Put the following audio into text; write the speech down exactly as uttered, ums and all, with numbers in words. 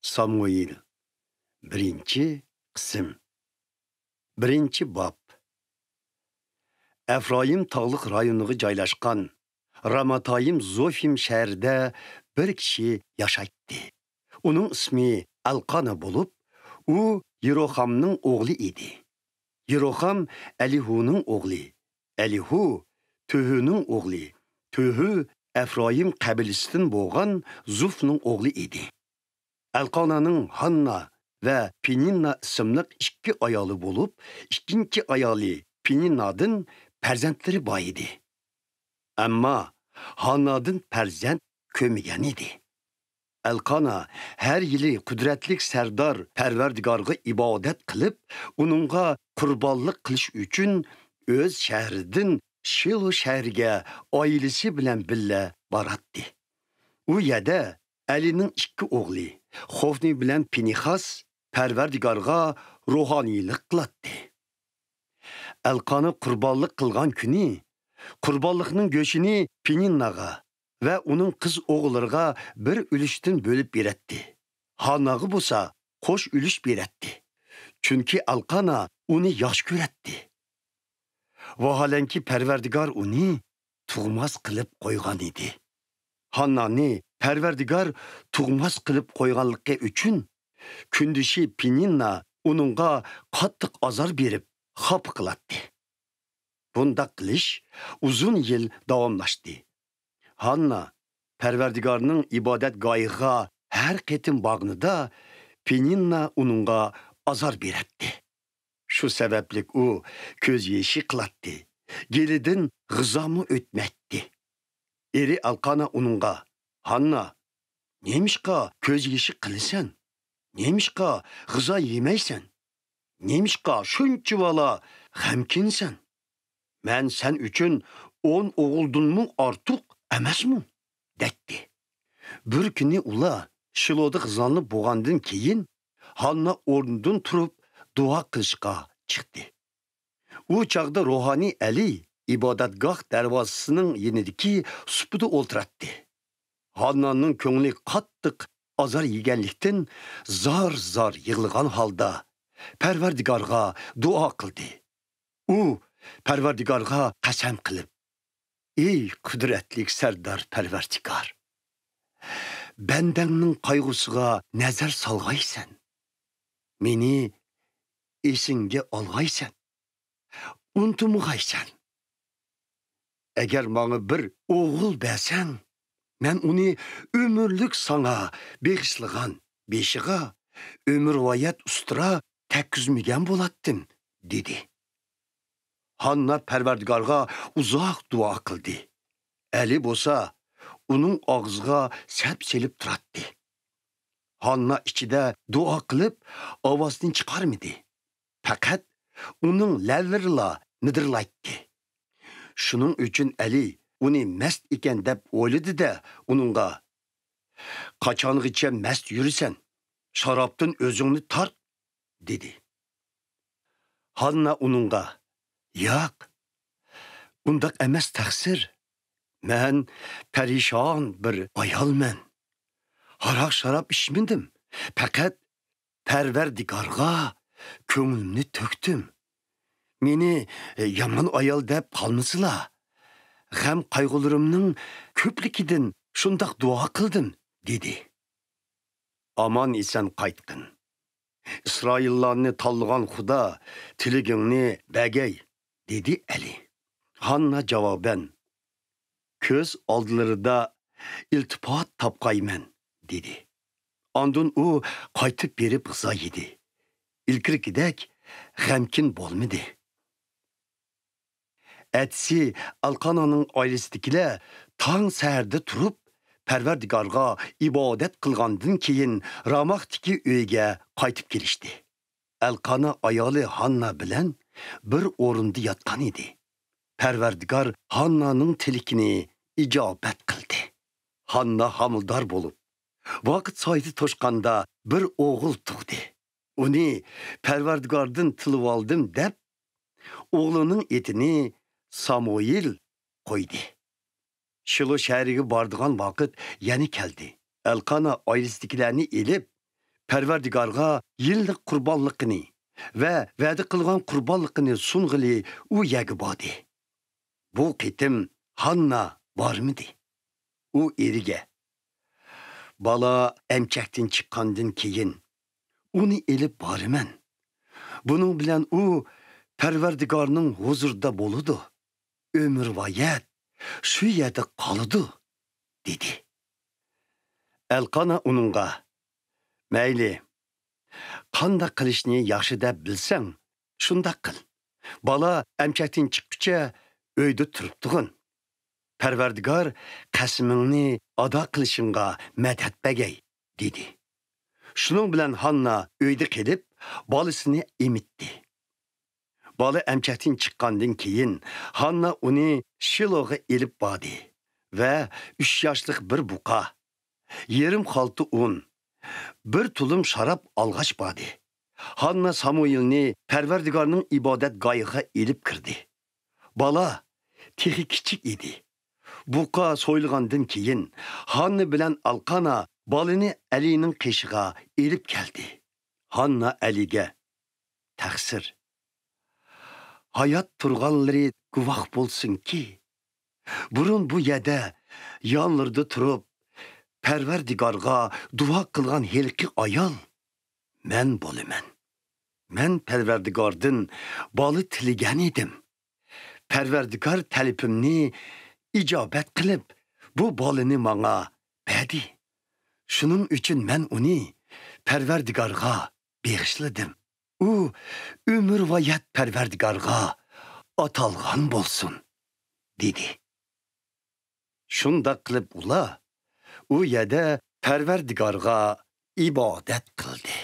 سامۇئېل، بىرىنچى قىسىم. بىرىنچى باب. ئەفرايىم تاغلىق رايونىغا جايلاشقان راماتايىم زوفىم شەھىرىدە بىر كىشى ياشايتتى. ئۇنىڭ ئىسمى ئەلقانا بولۇپ، ئۇ يېروخامنىڭ ئوغلى ئىدى. يېروخام ئەلىھۇنىڭ ئوغلى، ئەلىھۇ تۆھۈنىڭ ئوغلى، تۆھۈ ئەفرايىم قەبىلىسىدىن بولغان زۇفنىڭ ئوغلى ئىدى. ئەلقانانىڭ ھاننا ۋە پېنىننا ئىسىملىق ئىككى ئايالى بولۇپ، ئىككىنچى ئايالى پېنىننادىن پەرزەنتلىرى بار ئىدى. ئەمما ھاننادىن پەرزەنت كۆرمىگەن ئىدى. ئەلقانا ھەر يىلى قۇدرەتلىك سەردار پەرۋەردىگارغا ئىبادەت قىلىپ، ئۇنىڭغا قۇربانلىق قىلىش ئۈچۈن ئۆز شەھىرىدىن شىلو شەھىرىگە ئائىلىسى بىلەن بىللە باراتتى. ئۇ يەردە ئەلىنىڭ ئىككى ئوغلى، خوفنى بىلەن پىنىخاس، پەرۋەردىگارغا روھانىيلىق قىلاتتى. ئەلقانا قۇربانلىق قىلغان كۈنى قۇربانلىقنىڭ گۆشىنى پېنىنناغا ۋە ئۇنىڭ قىز ئوغۇللىرىغا بىر ئۈلۈشتىن بۆلۈپ بېرەتتى. ھانناغا بولسا قوش ئۈلۈش بېرەتتى. چۈنكى ئەلقانا ئۇنى ياخشى كۆرەتتى. ۋاھالەنكى، پەرۋەردىگار ئۇنى تۇغماس قىلىپ قويغان ئىدى. ھاننانى پەرۋەردىگار تۇغماس قىلىپ قويغانلىقى ئۈچۈن، كۈندىشى پېنىننا ئۇنىڭغا قاتتىق ئازار بېرىپ، خاپا قىلاتتى. بۇنداق قىلىش ئۇزۇن يىل داۋاملاشتى. ھاننا پەرۋەردىگارنىڭ ئىبادەتگاھىغا ھەر قېتىم بارغىنىدا، پېنىننا ئۇنىڭغا ئازار بېرەتتى. شۇ سەۋەبلىك ئۇ كۆز يېشى قىلاتتى، گېلىدىن غىزامۇ ئۆتمەيتتى. ئېرى ئەلقانا ئۇنىڭغا، «ھاننا، نېمىشقا كۆز يېشى قىلىسەن؟ نېمىشقا غىزا يېمەيسەن؟ نېمىشقا شۇنچىۋالا غەمكىنسەن؟ مەن سەن ئۈچۈن ئون ئوغۇلدىنمۇ ئارتۇق ئەمەسمۇ؟» دەيتتى. بىر كۈنى ئۇلار شىلودا غىزالىنىپ بولغاندىن كېيىن، ھاننا ئورنىدىن تۇرۇپ دۇئا قىلىشقا چىقتى. ئۇ چاغدا روھانىي ئەلى ئىبادەتگاھ دەرۋازىسىنىڭ يېنىدىكى سۇپىدا ئولتۇراتتى. ھاننانىڭ كۆڭلى قاتتىق ئازار يېگەنلىكتىن، زار-زار يىغلىغان ھالدا پەرۋەردىگارغا دۇئا قىلدى. ئۇ پەرۋەردىگارغا قەسەم قىلىپ، «ئەي قۇدرەتلىك سەردار پەرۋەردىگار، بەندەڭنىڭ قايغۇسىغا نەزەر سالغايسەن، مېنى ئېسىڭگە ئالغايسەن، ئۇنتۇمىغايسەن. ئەگەر ماڭا بىر ئوغۇل بەرسەڭ، مەن ئۇنى ئۆمۈرلۈك ساڭا بېغىشلىغان بېشىغا ئۆمۈرۋايەت ئۇستىرا تەگكۈزمىگەن بولاتتىم» دېدى. ھاننا پەرۋەردىگارغا ئۇزاق دۇئا قىلدى. ئەلى بولسا ئۇنىڭ ئاغزىغا سەپ سېلىپ تۇراتتى. ھاننا ئىچىدە دۇئا قىلىپ، ئاۋازنى چىقارمىدى. پەقەت ئۇنىڭ لەۋلىرىلا مىدىرلايتتى. شۇنىڭ ئۈچۈن ئەلى ئۇنى مەست ئىكەن دەپ ئويلىدى-دە، ئۇنىڭغا، «قاچانغىچە مەست يۈرىسەن؟ شارابتىن ئۆزۈڭنى تارت!» دېدى. ھاننا ئۇنىڭغا، «ياق، ئۇنداق ئەمەس، تەقسىر. مەن پەرىشان بىر ئايالمەن. ھاراق-شاراب ئىچمىدىم. پەقەت پەرۋەردىگارغا كۆڭلۈمنى تۆكتۈم. مېنى يامان ئايال دەپ قالمىسىلا، غەم-قايغۇلىرىمنىڭ كۆپلۈكىدىن شۇنداق دۇئا قىلدىم» دېدى. «ئامان-ئېسەن قايتقىن. ئىسرائىللارنى تاللىغان خۇدا تىلىكىڭنى بەرگەي» دېدى ئەلى. ھاننا جاۋابەن، «كۆز ئالدىلىرىدا ئىلتىپات تاپقايمەن» دېدى. ئاندىن ئۇ قايتىپ بېرىپ غىزا يېدى. ئىلگىرىكىدەك غەمكىن بولمىدى. ئەتىسى ئەلقانانىڭ ئائىلىسىدىكىلەر تاڭ سەھەردە تۇرۇپ، پەرۋەردىگارغا ئىبادەت قىلغاندىن كېيىن، راماختىكى ئۆيىگە قايتىپ كېلىشتى. ئەلقانا ئايالى ھاننا بىلەن بىر ئورۇندا ياتقان ئىدى. پەرۋەردىگار ھاننانىڭ تىلىكىنى ئىجابەت قىلدى. ھاننا ھامىلىدار بولۇپ، ۋاقىت سائىتى توشقاندا بىر ئوغۇل تۇغدى. ئۇنى پەرۋەردىگاردىن تىلىۋالدىم دەپ، ئوغلىنىڭ ئېتىنى سامۇئېل قويدى. شىلو شەھىرىگە بارىدىغان ۋاقىت يەنە كەلدى. ئەلقانا ئائىلىسىدىكىلەرنى ئېلىپ، پەرۋەردىگارغا يىللىق قۇربانلىقىنى ۋە ۋەدە قىلغان قۇربانلىقىنى سۇنغىلى ئۇ يەرگە باردى. بۇ قېتىم ھاننا بارمىدى. ئۇ ئېرىگە، «بالا ئەمچەكتىن چىققاندىن كېيىن ئۇنى ئېلىپ بارىمەن. بۇنىڭ بىلەن ئۇ پەرۋەردىگارنىڭ ھۇزۇرىدا بولىدۇ. ئۆمۈرۋايەت شۇ يەردە قالىدۇ» دېدى. ئەلقانا ئۇنىڭغا، «مەيلى، قانداق قىلىشنى ياخشى دەپ بىلسەڭ، شۇنداق قىل. بالا ئەمچەكتىن چىققۇچە ئۆيدە تۇرۇپ تۇرغىن. پەرۋەردىگار قەسىمىڭنى ئادا قىلىشىڭغا مەدەت بەرگەي» دېدى. شۇنىڭ بىلەن ھاننا ئۆيدە قېلىپ، بالىسىنى ئېمىتتى. بالا ئەمچەكتىن چىققاندىن كېيىن، ھاننا ئۇنى شىلوغا ئېلىپ باردى ۋە ئۈچ ياشلىق بىر بۇقا، يېرىم خالتا ئۇن، بىر تۇلۇم شاراب ئالغاچ باردى. ھاننا سامۇئېلنى پەرۋەردىگارنىڭ ئىبادەتگاھىغا ئېلىپ كىردى. بالا تېخى كىچىك ئىدى. بۇقا سويۇلغاندىن كېيىن، ھاننا بىلەن ئەلقانا بالىنى ئەلىنىڭ قېشىغا ئېلىپ كەلدى. ھاننا ئەلىگە، «تەقسىر، ھايات تۇرغانلىرى گۇۋاھ بولسۇنكى، بۇرۇن بۇ يەردە يانلىرىدا تۇرۇپ، پەرۋەردىگارغا دۇئا قىلغان ھېلىقى ئايال مەن بولىمەن. مەن پەرۋەردىگاردىن بالا تىلىگەن ئىدىم. پەرۋەردىگار تەلىپىمنى ئىجابەت قىلىپ، بۇ بالىنى ماڭا بەردى. شۇنىڭ ئۈچۈن مەن ئۇنى پەرۋەردىگارغا بېغىشلىدىم. ئۇ ئۆمۈرۋايەت پەرۋەردىگارغا ئاتالغان بولسۇن» دېدى. شۇنداق قىلىپ ئۇلار ئۇ يەردە پەرۋەردىگارغا ئىبادەت قىلدى.